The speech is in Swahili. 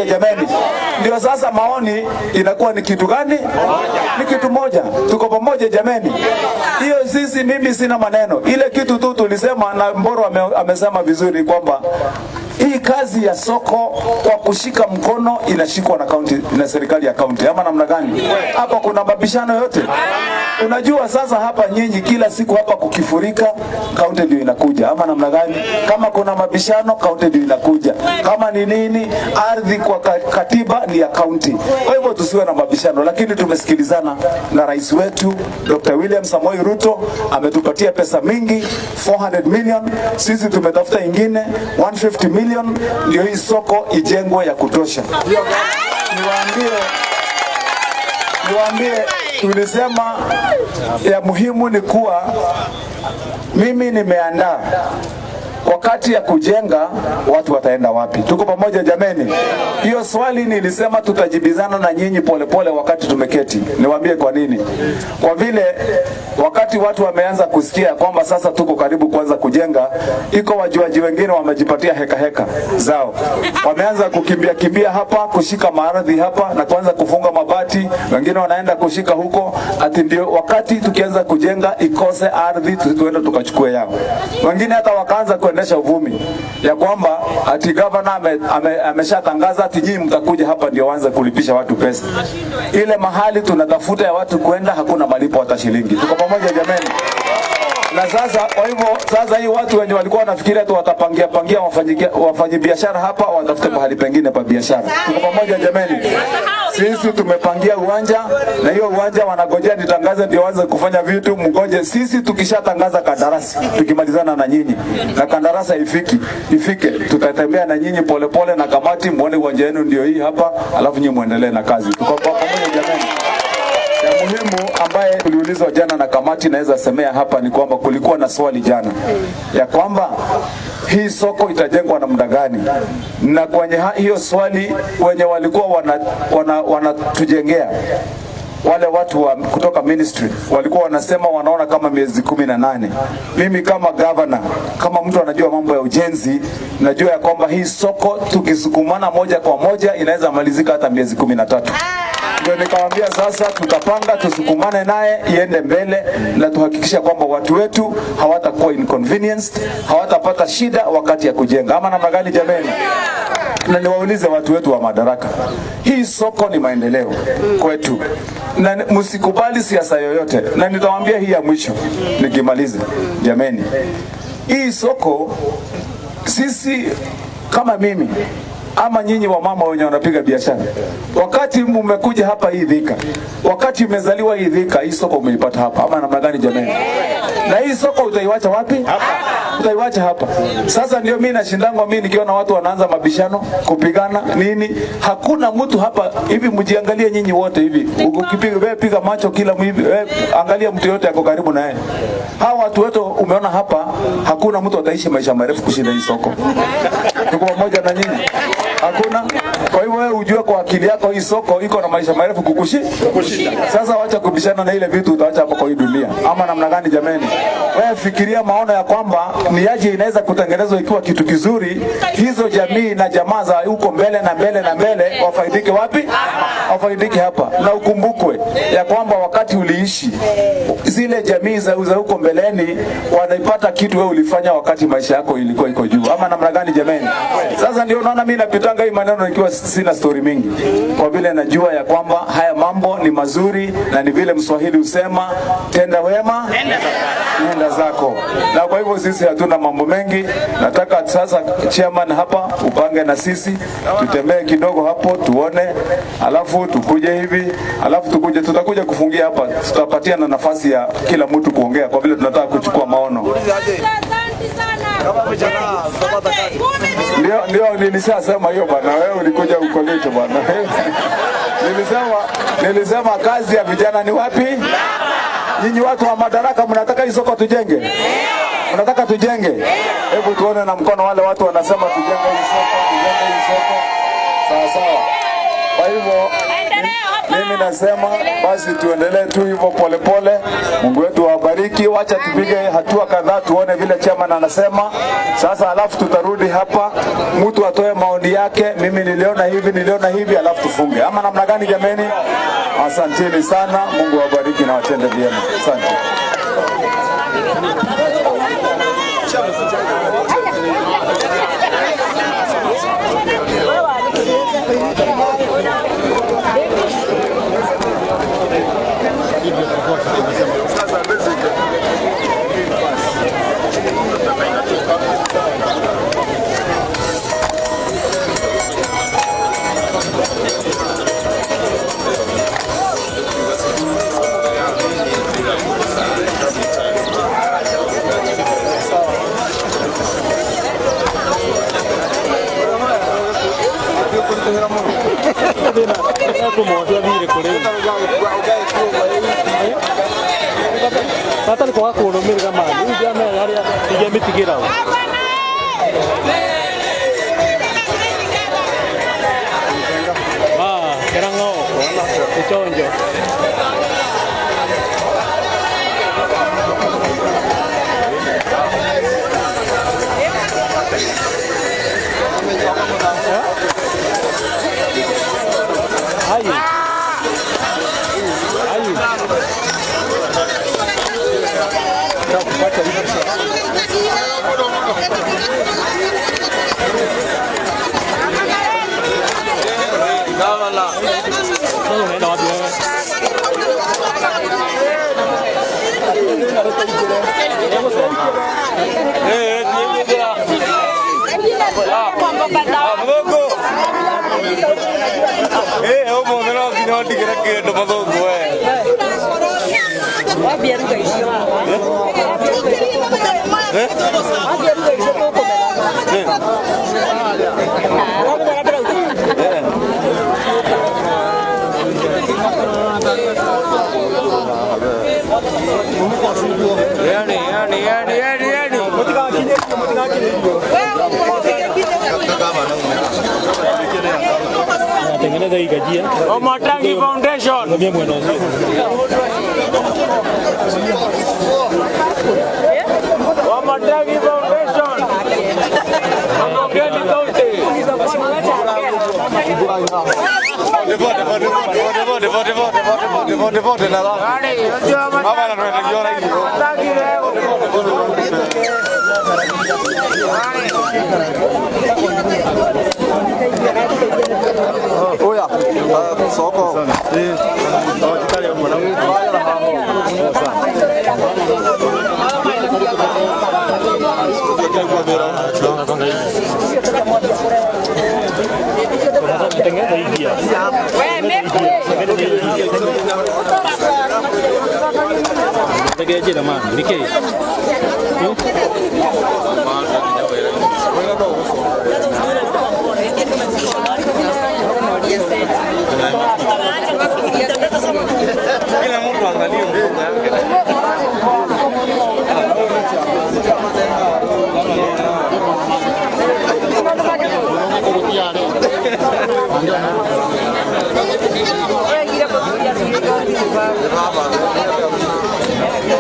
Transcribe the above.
Jameni, ndio sasa maoni inakuwa ni kitu gani? Ni kitu moja. Tuko pamoja jameni. Hiyo sisi, mimi sina maneno, ile kitu tu tulisema na Mboro amesema vizuri kwamba hii kazi ya soko kwa kushika mkono inashikwa na kaunti na serikali ya kaunti, ama namna gani? Hapa kuna mabishano yote. Unajua sasa hapa nyinyi kila siku hapa kukifurika, kaunti ndio inakuja, ama namna gani? Kama kuna mabishano, kaunti ndio inakuja. Kama ni nini, ardhi kwa katiba ni ya kaunti. Kwa hivyo tusiwe na mabishano, lakini tumesikilizana na rais wetu Dr. William Samoei Ruto ametupatia pesa mingi 400 million, sisi tumetafuta ingine 150 million ndio hii soko ijengwe ya kutosha. Niwaambie, tulisema ya muhimu ni kuwa mimi nimeandaa wakati ya kujenga watu wataenda wapi? Tuko pamoja jameni? Hiyo swali nilisema tutajibizana na nyinyi polepole wakati tumeketi. Niwaambie kwa nini. Kwa vile wakati watu wameanza kusikia kwamba sasa tuko karibu kuanza kujenga, iko wajuaji wengine wamejipatia heka heka zao, wameanza kukimbia kimbia hapa kushika maardhi hapa na kuanza kufunga mabati, wengine wanaenda kushika huko, ati ndio wakati tukianza kujenga ikose ardhi tuende tukachukue yao. Wengine hata wakaanza kuendesha uvumi ya kwamba ati governor ameshatangaza ati nyinyi mtakuja hapa ndio waanze kulipisha watu pesa. Ile mahali tunatafuta ya watu kwenda hakuna malipo hata shilingi. Tuko pamoja jameni? Na sasa kwa hivyo sasa hii watu wenye walikuwa wanafikiria tu watapangia pangia wafanyi biashara hapa watafute mahali pengine pa biashara. Tuko pamoja jameni? Sisi tumepangia uwanja na hiyo uwanja wanagojea nitangaze ndio waanze kufanya vitu. Mgoje, sisi tukishatangaza kandarasi tukimalizana na nyinyi na kandarasi ifike, tutatembea na nyinyi polepole na kamati, muone uwanja wenu ndio hii hapa, alafu nyinyi muendelee na kazi. Tuko pamoja jameni? Ya muhimu ambaye tuliulizwa jana na kamati, naweza semea hapa ni kwamba kulikuwa na swali jana ya kwamba hii soko itajengwa na muda gani, na kwenye hiyo swali wenye walikuwa wanatujengea wana wale watu wa kutoka ministry walikuwa wanasema wanaona kama miezi 18. Mimi kama governor, kama mtu anajua mambo ya ujenzi, najua ya kwamba hii soko tukisukumana moja kwa moja inaweza malizika hata miezi 13. Ndio nikamwambia sasa tutapanga tusukumane naye iende mbele na tuhakikisha kwamba watu wetu hawatakuwa inconvenienced, hawatapata shida wakati ya kujenga. Ama namna gani jameni? Na niwaulize watu wetu wa Madaraka, hii soko ni maendeleo kwetu, na msikubali siasa yoyote. Na nitawaambia hii ya mwisho nikimaliza, jameni, hii soko sisi kama mimi ama nyinyi wamama wenye wanapiga biashara, wakati mmekuja hapa hii Thika, wakati umezaliwa hii Thika, hii soko umeipata hapa ama namna gani jameni? Na hii soko utaiwacha wapi? Utaiwacha hapa. Sasa ndio mimi nashindangwa, mimi nikiona watu wanaanza mabishano, kupigana nini, hakuna mtu hapa hivi. Mjiangalie nyinyi wote hivi, ukipiga wewe, piga macho kila hivi, wewe angalia mtu yote ako karibu na yeye. Hawa watu wote umeona hapa, hakuna mtu ataishi maisha marefu kushinda hii soko. Tuko pamoja na nyinyi? Hakuna. Kwa hivyo wewe ujue kwa akili yako hii soko iko na maisha marefu kukushinda. Sasa wacha kubishana na ile vitu utaacha hapo kwa hii dunia, ama namna gani jameni? Wewe fikiria maono ya kwamba ni aje inaweza kutengenezwa ikiwa kitu kizuri, hizo jamii na jamaa za huko mbele na mbele na mbele wafaidike wapi? Wafaidike hapa, na ukumbukwe ya kwamba wakati uliishi zile jamii za huko mbeleni wanaipata kitu wewe ulifanya wakati maisha yako ilikuwa iko juu, ama namna gani jameni? Sasa ndio unaona mimi napitanga hii maneno nikiwa sina story mingi, kwa vile najua ya kwamba haya mambo ni mazuri, na ni vile Mswahili husema tenda wema nenda zako. Na kwa hivyo sisi hatuna mambo mengi. Nataka sasa chairman hapa upange na sisi tutembee kidogo hapo tuone, alafu tukuje hivi, alafu tukuje, tutakuja kufungia hapa, tutapatia na nafasi ya kila mtu kuongea, kwa vile tunataka kuchukua maono. Ndio nilishasema hiyo bana, wewe ulikuja ukolito bana. Nilisema kazi ya vijana ni wapi? Nyinyi watu wa Madaraka mnataka hii soko tujenge? Mnataka tujenge? Hebu tuone na mkono wale watu wanasema tujenge hii soko, tujenge hii soko. Sawa sawa. Kwa hivyo Mimi nasema basi tuendelee tu hivyo polepole. Mungu wetu awabariki. Wacha tupige hatua kadhaa tuone vile chairman anasema sasa, alafu tutarudi hapa, mtu atoe maoni yake. Mimi niliona hivi, niliona hivi, alafu tufunge, ama namna gani jameni? Asanteni sana, Mungu awabariki na watende vyema. Asante. Bata nĩ kwaga kũrũmĩrĩra mani ingĩamera harĩa ingĩamĩtigĩra. Ah, kerang'o ichonjo. Ayu. Ayu. Natengeneza hii gajia. Omotangi Foundation. Ngombe mwena uzio. Omotangi Foundation. Omogeni County. Natengeneza hii njia. Natengeneza njia mani. Nike. Kila mtu angalie mfuko yake.